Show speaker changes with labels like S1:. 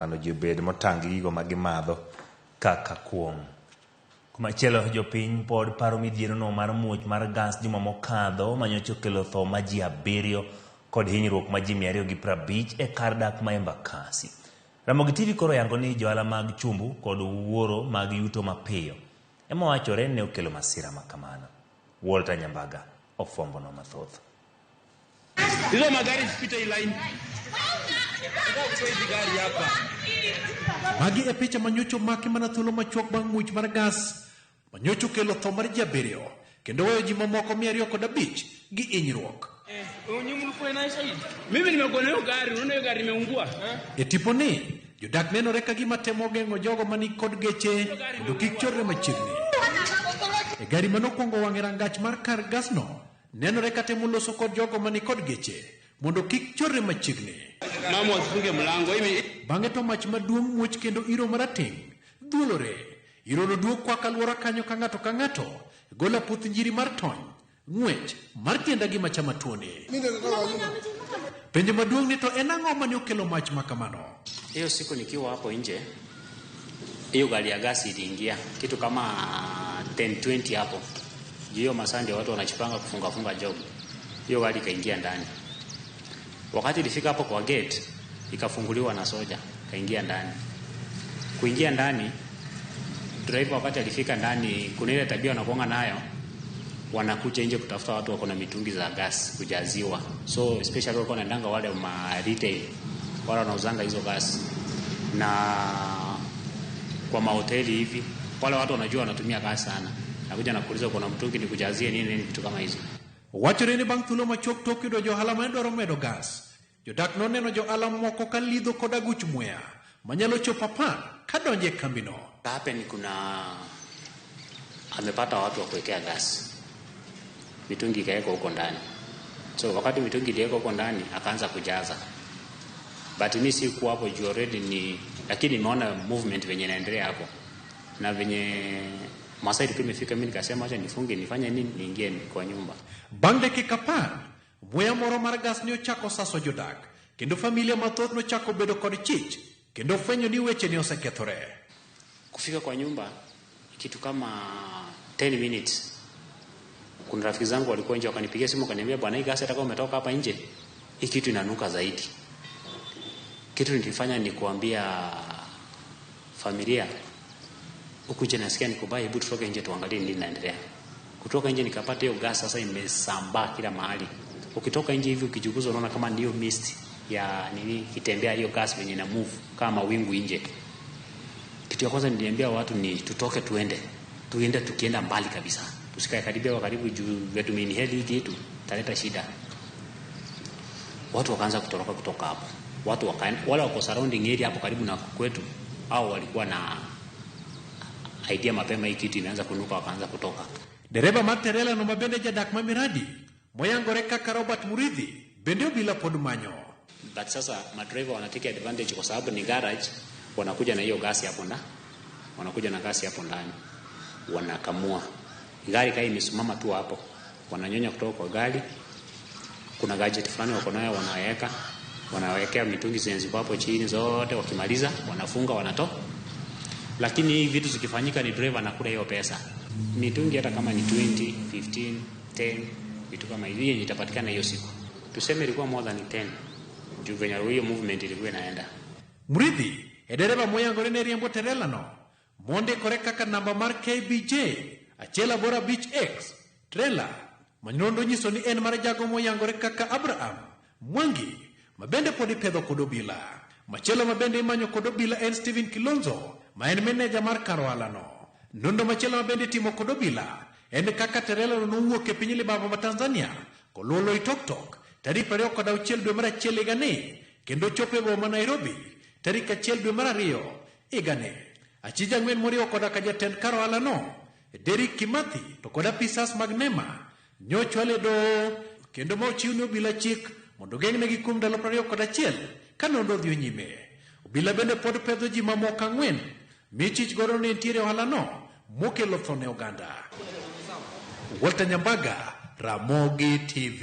S1: Mondo ji obed motang' gi gigo ma gimadho kaka kuong'. Komachielo, jopiny pod paro midhierono mar muoch mar gas juma mokadho manyocha okelo tho ma ji abiriyo kod hinyruok ma ji 250 e kar dak ma Embakasi. Ramogi TV koro yango ni johala mag chumbu kod wuoro mag yuto mapiyo ema wachore ne okelo masira ma kamano. Walter Nyambaga ofwambonwa mathoth.
S2: Hizo magari zipite hii line. Hizi gari hapa.
S3: Magi e picha manyocha omaki mana thuolo machuok bang' much mar gas manyocha okelo tho mar ji abiriyo kendo weyo ji mamoko 205 gi hinyruok.
S2: Mimi nimekuona hiyo gari, unaona hiyo gari imeungua.
S3: E tiponi, jodak nenore ka gima temo geng'o jogo mani kod geche mondo kik chorre machiegni. E gari manokwongo wang' e rangach mar kar gasno, nenore ka temo loso kod jogo mani kod geche mondo kik chorre machiegni.
S2: Mama wasifunge mlango. Hii
S3: Bang'e to mach maduong' muoch kendo iro marateng' dhuolore. Irono duok kwako alwora kanyo ka ng'ato ka ng'ato golo aputh njiri mar tony ng'wech mar tienda gima chama tuoni. Penjo maduong' ni to en ang'o mane okelo mach ma kamano?
S4: Hiyo siku nikiwa hapo nje, hiyo gari ya gasi iliingia kitu kama 10:20 hapo. Juu hiyo masaa ndio watu wanajipanga kufunga funga job. Hiyo gari ikaingia ndani. Wakati ilifika hapo kwa gate, ikafunguliwa na soja, kaingia ndani. Kuingia ndani, driver wakati alifika ndani, kuna ile tabia wanakuanga nayo, wanakuja nje kutafuta watu wako na mitungi za gas kujaziwa. So especially walikuwa wanaendanga wale ma retail, wale wanauzanga hizo gas na kwa mahoteli hivi, wale watu wanajua wanatumia gas sana, nakuja nakuuliza kuna mtungi nikujazie nini nini, vitu kama hizo.
S3: Wachore ni bang' thuolo machuok tok yudo johala mane dwaro medo gas, jodak noneno johala moko ka lidho kod aguch muya manyalo chopo 10 kadonjo e kambino.
S4: Happen kuna amepata watu wa kuwekea gas, mitungi ikawekwa huko ndani. So wakati mitungi iliwekwa huko ndani akaanza kujaza, but mi sikuwa hapo juu already ni, lakini nimeona movement venye inaendelea hapo na venye masaa ilikuwa imefika, mimi nikasema acha nifunge nifanye nini, niingie kwa nyumba.
S3: Bang' dakika 10, muya moro mar gas ne ochako saso jodak kendo familia mathoth nochako bedo kod chich kendo fwenyo ni weche ne osekethore.
S4: Kufika kwa nyumba kitu kama 10 minutes, kuna rafiki zangu walikuwa nje wakanipigia simu wakaniambia, bwana, hii gasi hata kama umetoka hapa nje, hii kitu inanuka zaidi. Kitu nilifanya ni kuambia familia, huku nje nasikia ni kubaya, hebu tutoke nje tuangalie nini inaendelea. Kutoka nje nikapata hiyo gas sasa imesambaa kila mahali. Ukitoka nje hivi ukichunguza unaona kama ndio mist ya nini kitembea hiyo gas venye ina move kama mawingu nje. Kitu ya kwanza niliambia watu ni tutoke tuende. Tuende tukienda mbali kabisa. Tusikae karibia kwa karibu juu vya tumeinhale hii kitu italeta shida. Watu wakaanza kutoroka kutoka hapo. Watu wakaenda, wale wako surrounding area hapo karibu na kwetu, au walikuwa na idea mapema hii kitu imeanza kunuka, wakaanza kutoka.
S3: Dereba mar terela no mabende jadak ma Miradi moyangore kaka Robert Muridhi bende obila pod manyo.
S4: But sasa madriver wanatake advantage kwa sababu ni garage, wanakuja na hiyo gasi hapo ndani. Wanakuja na gasi hapo ndani. Wanakamua. Gari kai imesimama tu hapo. Wananyonya kutoka kwa gari. Kuna gadget fulani wako nayo wanaweka. Wanawekea mitungi zenye ziko hapo chini zote, wakimaliza wanafunga wanatoa. Lakini hii vitu zikifanyika ni driver anakula hiyo pesa. Mitungi hata kama ni 20, 15, 10, vitu kama hivi yenye itapatikana hiyo siku. Tuseme ilikuwa more than 10. Juu venye hiyo movement ilikuwa inaenda.
S3: Muridhi e dereba moyangore ne riembo terela no mondikore kaka namba mar KBJ 185 X trela ma nonro nyiso ni en mar jago moyangore kaka Abraham Mwangi ma bende pod ipedho kod obila. Machielo ma bende imanyo kod obila en Stephen Kilonzo ma en meneja mar kar ohala no. Nonro machielo ma bende itimo kod obila en kaka terela no nowuok e piny libamba ma Tanzania koluwo Loitoktok tarik 26 dwe mar achiel higani kendo chopo e boma ma Nairobi tarik 1 dwe mar ariyo higani. Achije ang'wen moriwo koda ka jatend kar ohala no Derrick Kimathi to kod apisas mag NEMA nyochwal e doho kendo ma ochiw ne obila chik mondo ogeng'negi kuom ndalo 21 ka nonro dhi nyime. Obila bende pod pedho ji mamoko ang'wen michich godo ni nitiere ohala no mokelo tho ne oganda. Walter Nyambaga, Ramogi TV.